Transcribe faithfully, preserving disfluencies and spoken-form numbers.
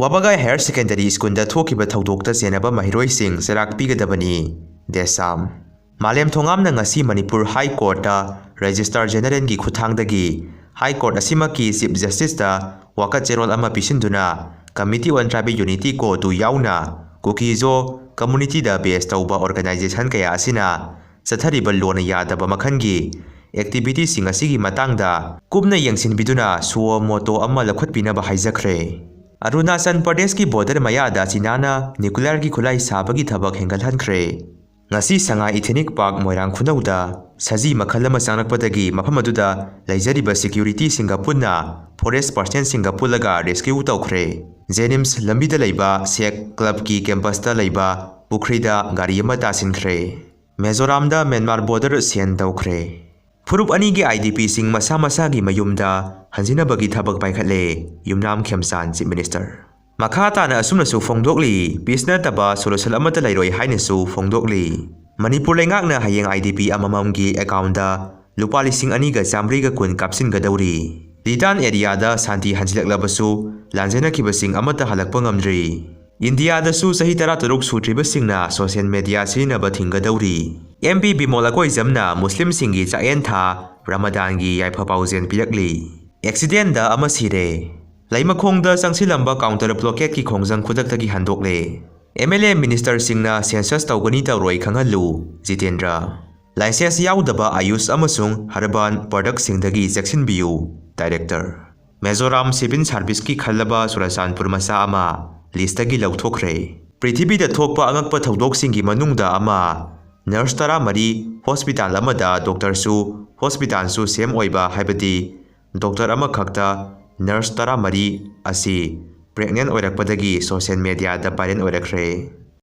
ꯋꯥꯕꯒꯥꯏ higher secondary ꯁ꯭ꯀꯨꯜꯗ ꯊꯣꯛꯈꯤꯕ ꯊꯧꯗꯣꯛꯇ ꯆꯦꯟꯅꯕ ꯃꯍꯩꯔꯣꯏꯁꯤꯡ ꯆꯩꯔꯥꯛ ꯄꯤꯒꯗꯕꯅꯤ꯫ ꯗꯦꯁꯥꯝ꯫ ꯃꯥꯂꯦꯝ ꯊꯣꯉꯥꯝꯅ ꯉꯁꯤ ꯃꯅꯤꯄꯨꯔ ꯍꯥꯏ ꯀꯣꯔꯠꯇ ꯔꯦꯖꯤꯁꯇ꯭ꯔꯥꯔ ꯖꯦꯅꯔꯦꯜꯒꯤ ꯈꯨꯠꯊꯥꯡꯗꯒꯤ ꯍꯥꯏ ꯀꯣꯔꯠ ꯑꯁꯤꯃꯛꯀꯤ ꯆꯤꯐ ꯖꯁꯇꯤꯁꯇ ꯋꯥꯀꯠ ꯆꯦꯔꯣꯜ ꯑꯃ ꯄꯤꯁꯤꯟꯗꯨꯅ Committee on Tribal Unity ꯀꯣ ꯇꯨ ꯌꯥꯎꯅ ꯀꯨꯀꯤꯖꯣ ꯀꯝꯃꯨꯅꯤꯇꯤꯗ ꯕꯦꯁ ꯇꯧꯕ ꯑꯣꯔꯒꯅꯥꯏꯖꯦꯁꯟ ꯀꯌꯥ ꯑꯁꯤꯅ ꯆꯠꯊꯔꯤꯕ ꯂꯣꯅ ꯌꯥꯗꯕ ꯃꯈꯜꯒꯤ ꯑꯦꯛꯇꯤꯚꯤꯇꯤꯁꯤꯡ ꯑꯁꯤꯒꯤ ꯃꯇꯥꯡꯗ ꯀꯨꯞꯅ ꯌꯦꯡꯁꯤꯟꯕꯤꯗꯨꯅ suo motu ꯑꯃ ꯂꯧꯈꯠꯄꯤꯅꯕ ꯍꯥꯏꯖꯈ꯭ꯔꯦ꯫ ꯑꯔꯨꯅꯥꯆꯜ ꯄ꯭ꯔꯗꯦꯁꯀꯤ ꯕꯣꯔꯗꯔ ꯃꯌꯥꯗ ꯆꯤꯅꯥꯅ ꯅ꯭ꯌꯨꯀ꯭ꯂꯤꯌꯔꯒꯤ ꯈꯨꯠꯂꯥꯏ ꯁꯥꯕꯒꯤ ꯊꯕꯛ ꯍꯦꯟꯒꯠꯍꯟꯈ꯭ꯔꯦ꯫ ꯉꯁꯤ ꯁꯉꯥꯏ ꯏꯊꯦꯅꯤꯛ ꯄꯥꯔꯛ ꯃꯣꯏꯔꯥꯡ ꯈꯨꯅꯧꯗ ꯁꯖꯤ ꯃꯈꯜ ꯑꯃ ꯆꯪꯂꯛꯄꯗꯒꯤ ꯃꯐꯝ ꯑꯗꯨꯗ ꯂꯩꯖꯔꯤꯕ ꯁꯦꯀ꯭ꯌꯨꯔꯤꯇꯤꯁꯤꯡꯒ ꯄꯨꯟꯅ ꯐꯣꯔꯦꯁ꯭ꯠ ꯄꯔꯁꯟꯁꯤꯡꯒ ꯄꯨꯜꯂꯒ ꯔꯦꯁꯀ꯭ꯌꯨ ꯇꯧꯈ꯭ꯔꯦ꯫ ꯖꯦꯅꯤꯝꯁ ꯂꯝꯕꯤꯗ ꯂꯩꯕ ꯁꯦꯛ ꯀ꯭ꯂꯕꯀꯤ ꯀꯦꯝꯄꯁꯇ ꯂꯩꯕ ꯄꯨꯈ꯭ꯔꯤꯗ ꯒꯥꯔꯤ ꯑꯃ ꯇꯥꯁꯤꯟꯈ꯭ꯔꯦ꯫ ꯃꯤꯖꯣꯔꯥꯝꯗ ꯃ꯭ꯌꯥꯟꯃꯥꯔ ꯕꯣꯔꯗꯔ ꯁꯤꯜ ꯇꯧꯈ꯭ꯔꯦ꯫ ꯐꯨꯔꯨꯞ ꯑꯅꯤꯒꯤ ꯑꯥꯏ ꯗꯤ ꯄꯤꯁꯤꯡ ꯃꯁꯥ ꯃꯁꯥꯒꯤ ꯃꯌꯨꯝꯗ ꯍꯟꯖꯤꯟꯅꯕꯒꯤ ꯊꯕꯛ ꯄꯥꯏꯈꯠꯂꯦ, ꯌꯨꯝꯅꯥꯝ ꯈꯦꯝꯆꯥꯟ ꯆꯤꯐ ꯃꯤꯅꯤꯁꯇꯔ꯫ ꯃꯈꯥ ꯇꯥꯅ ꯑꯁꯨꯝꯅꯁꯨ ꯐꯣꯡꯗꯣꯛꯂꯤ, ꯄꯤꯁ ꯅꯠꯇꯕ ꯁꯣꯂꯨꯁꯟ ꯑꯃꯠꯇ ꯂꯩꯔꯣꯏ ꯍꯥꯏꯅꯁꯨ ꯐꯣꯡꯗꯣꯛꯂꯤ꯫ ꯃꯅꯤꯄꯨꯔ ꯂꯩꯉꯥꯛꯅ ꯍꯌꯦꯡ ꯑꯥꯏ ꯗꯤ ꯄꯤ ꯑꯃꯃꯝꯒꯤ ꯑꯦꯀꯥꯎꯟꯗ ꯂꯨꯄꯥ ꯂꯤꯁꯤꯡ ꯑꯅꯤꯒ ꯆꯥꯃꯔꯤꯒ ꯀꯨꯟ ꯀꯥꯞꯁꯤꯟꯒꯗꯧꯔꯤ꯫ ꯂꯤꯇꯥꯟ ꯑꯦꯔꯤꯌꯥꯗ ꯁꯥꯟꯇꯤ ꯍꯟꯖꯤꯜꯂꯛꯂꯕꯁꯨ ꯂꯥꯟꯖꯦꯟꯅꯈꯤꯕꯁꯤꯡ ꯑꯃꯠꯇ ꯍꯜꯂꯛꯄ ꯉꯝꯗ꯭ꯔꯤ꯫ ꯏꯟꯗꯤꯌꯥꯗꯁꯨ ꯆꯍꯤ ꯇꯔꯥꯇꯔꯨꯛ ꯁꯨꯗ꯭ꯔꯤꯕꯁꯤꯡꯅ ꯁꯣꯁꯤꯌꯦꯜ ꯃꯦꯗꯤꯌꯥ ꯁꯤꯖꯤꯟꯅꯕ ꯊꯤꯡꯒꯗꯧꯔꯤ꯫ ꯑꯦꯝ ꯄꯤ ꯕꯤꯃꯣꯜ ꯑꯀꯣꯏꯖꯝꯅ ꯃꯨꯁꯂꯤꯝꯁꯤꯡꯒꯤ ꯆꯥꯛꯍꯦꯟ ꯊꯥ ꯔꯃꯗꯥꯟꯒꯤ ꯌꯥꯏꯐ ꯄꯥꯎꯖꯦꯜ ꯄꯤꯔꯛꯂꯤ꯫ ꯑꯦꯛꯁꯤꯗꯦꯟꯗ ꯑꯃ ꯁꯤꯔꯦ꯫ ꯂꯩꯃꯈꯣꯡꯗ ꯆꯪꯁꯤꯜꯂꯝꯕ ꯀꯥꯎꯟꯇꯔ ꯕ꯭ꯂꯣꯀꯦꯠꯀꯤ ꯈꯣꯡꯖꯪ ꯈꯨꯗꯛꯇꯒꯤ ꯍꯟꯗꯣꯛꯂꯦ꯫ ꯑꯦꯝ ꯑꯦꯜ ꯑꯦ ꯃꯤꯅꯤꯁꯇꯔꯁꯤꯡꯅ ꯁꯦꯟꯁꯁ ꯇꯧꯒꯅꯤ ꯇꯧꯔꯣꯏ ꯈꯪꯍꯜꯂꯨ, ꯖꯤꯇꯦꯟꯗ꯭ꯔ꯫ ꯂꯥꯏꯁꯦꯟꯁ ꯌꯥꯎꯗꯕ ꯑꯌꯨꯁ ꯑꯃꯁꯨꯡ ꯍꯔꯕꯥꯟ ꯄ꯭ꯔꯗꯛꯁꯤꯡꯗꯒꯤ ꯆꯦꯛꯁꯤꯟꯕꯤꯌꯨ, ꯗꯥꯏꯔꯦꯛꯇꯔ꯫ ꯃꯤꯖꯣꯔꯥꯝ ꯁꯤꯚꯤꯜ ꯁꯥꯔꯚꯤꯁꯀꯤ ꯈꯜꯂꯕ ꯆꯨꯔꯥꯆꯥꯟꯄꯨꯔ ꯃꯆꯥ ꯑꯃ ꯂꯤꯁꯇꯒꯤ ꯂꯧꯊꯣꯛꯈ꯭ꯔꯦ꯫ ꯄ꯭ꯔꯤꯊꯤꯕꯤꯗ ꯊꯣꯛꯄ ꯑꯉꯛꯄ ꯊꯧꯗꯣꯛꯁꯤꯡꯒꯤ ꯃꯅꯨꯡꯗ ꯑꯃ, ꯅꯔꯁ ꯇꯔꯥꯃꯔꯤ ꯍꯣꯁꯄꯤꯇꯥꯜ ꯑꯃꯗ ꯗꯣꯛꯇꯔꯁꯨ ꯍꯣꯁꯄꯤꯇꯥꯜꯁꯨ ꯁꯦꯝ ꯑꯣꯏꯕ, ꯍꯥꯏꯕꯗꯤ ꯗꯣꯛꯇꯔ ꯑꯃꯈꯛꯇ ꯅꯔꯁ ꯇꯔꯥꯃꯔꯤ ꯑꯁꯤ ꯄ꯭ꯔꯦꯒꯅꯦꯟ ꯑꯣꯏꯔꯛꯄꯗꯒꯤ ꯁꯣꯁꯤꯌꯦꯜ ꯃꯦꯗꯤꯌꯥꯗ ꯚꯥꯏꯔꯦꯜ ꯑꯣꯏꯔꯛꯈ꯭ꯔꯦ꯫